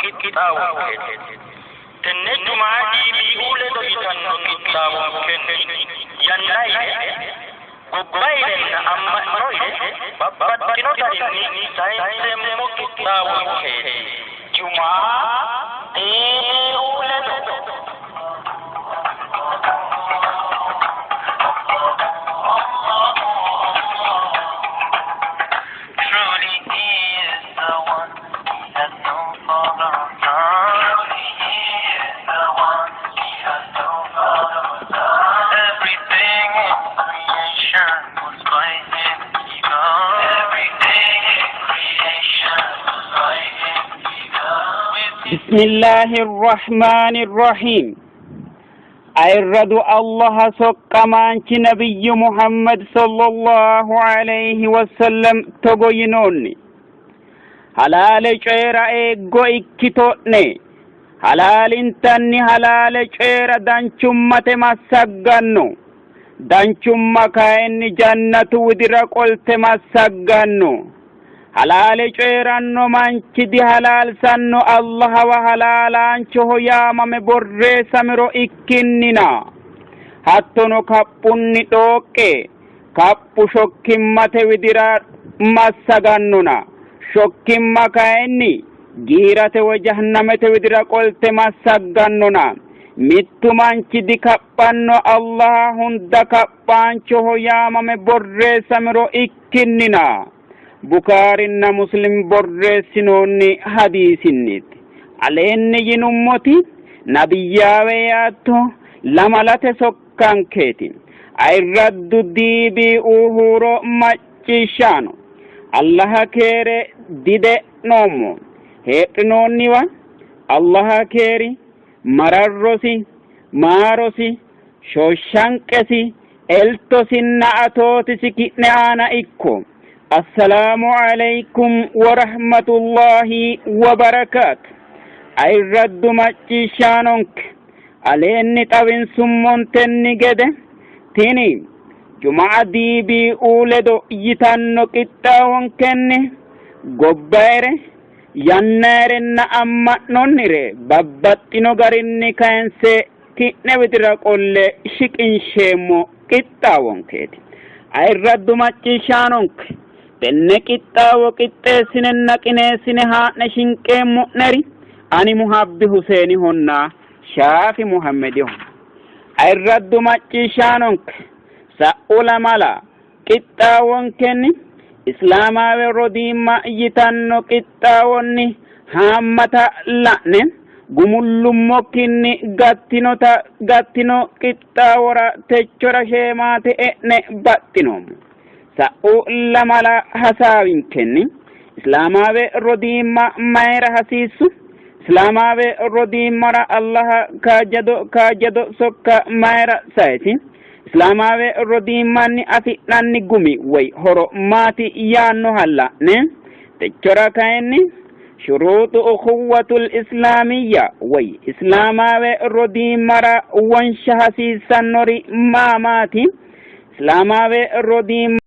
qixxaawonkeeti. Tenne Jumaa DBU ledo yitanno qixxaawonkenni yannayire, gobbayirenna amma'noyire babbaxxino garinni sayinseemmo qixxaawonkeeti. Jumaa DBU ledo. Truly he is the one. He has no father or son. Truly he is the one. He has no father or son. Everything in creation was by him begun. Everything in creation was by him begun. With his بسم الله الرحمن الرحيم ayirradu Allaha soqqamaanchi nabiyyu Muhammad sallallahu alayhi wasallam togo yinoonni halaale coyira eeggo ikkito'ne halaalintanni halaale coyira danchummate massagganno danchumma kayinni jannatu widira qolte massagganno halaale coyi'ranno manchi dihalaalsanno Allahawa halaalaanchoho yaamame borreessamiro ikkinnina hattono kaphunni dhooqqe kaphu shokkimmate widira massagannona shokkimma kayinni giirate woy jahannamete widira qolte massaggannona mittu manchi dikaphanno Allaha hunda kaphaanchoho yaamame borreessamiro ikkinnina Bukaarinna Muslim borreessinoonni hadiisinniiti. Aleenni yinummoti nabiyyaawe yaatto lamalate sokkankeeti. Ayirraddu DBU huuro macciishshaano Allaha keere dide'noommo. Heedhinoonniwa Allaha keeri, mararrosi, maarosi, shooshanqesi, eltosinna atootisi ki'ne aana ikko. Assalaamu alaykum wa rahmatullahi wa barakaatu. Ayirraddu macciishshaanonke aleenni xawinsummontenni gede tini Juma'a DBU ledo yitanno qixxaawonkenni gobbayire yannayirenna amma'nonnire babbaxxino garinni kayinse ki'ne widira qolle shiqinsheemmo qixxaawonkeeti. Ayirraddu macciishshaanonke, tenne qixxaawo qixxeessinenna qineessine haa'ne shinqeemmo'neri ani Muhabbi Huseenihonna Shaafi Muhammediho. Ayirraddu macciishshaanonke, sa'u lamala qixxaawonkenni Islaamaawe rodiimma yitanno qixxaawonni haammata la'ne gumullummokkinni gattinota gattino qixxaawora techora sheemaate e'ne baxxinoommo. Sa'u lamala hasaawinkenni Islaamaawe rodiimma mayira hasiissu? Islaamaawe rodiimmara Allaha kaajjado kaajjado sokka mayira sayisi? Islaamaawe rodiimmanni afi'nanni gumi woy horo maati yaannoha la'ne techora kayinni shuruuxu ukhuwwatul islaamiyya woy islaamaawe rodiimmara wonsha hasiissannori maa maati? Islaamaawe rodiimma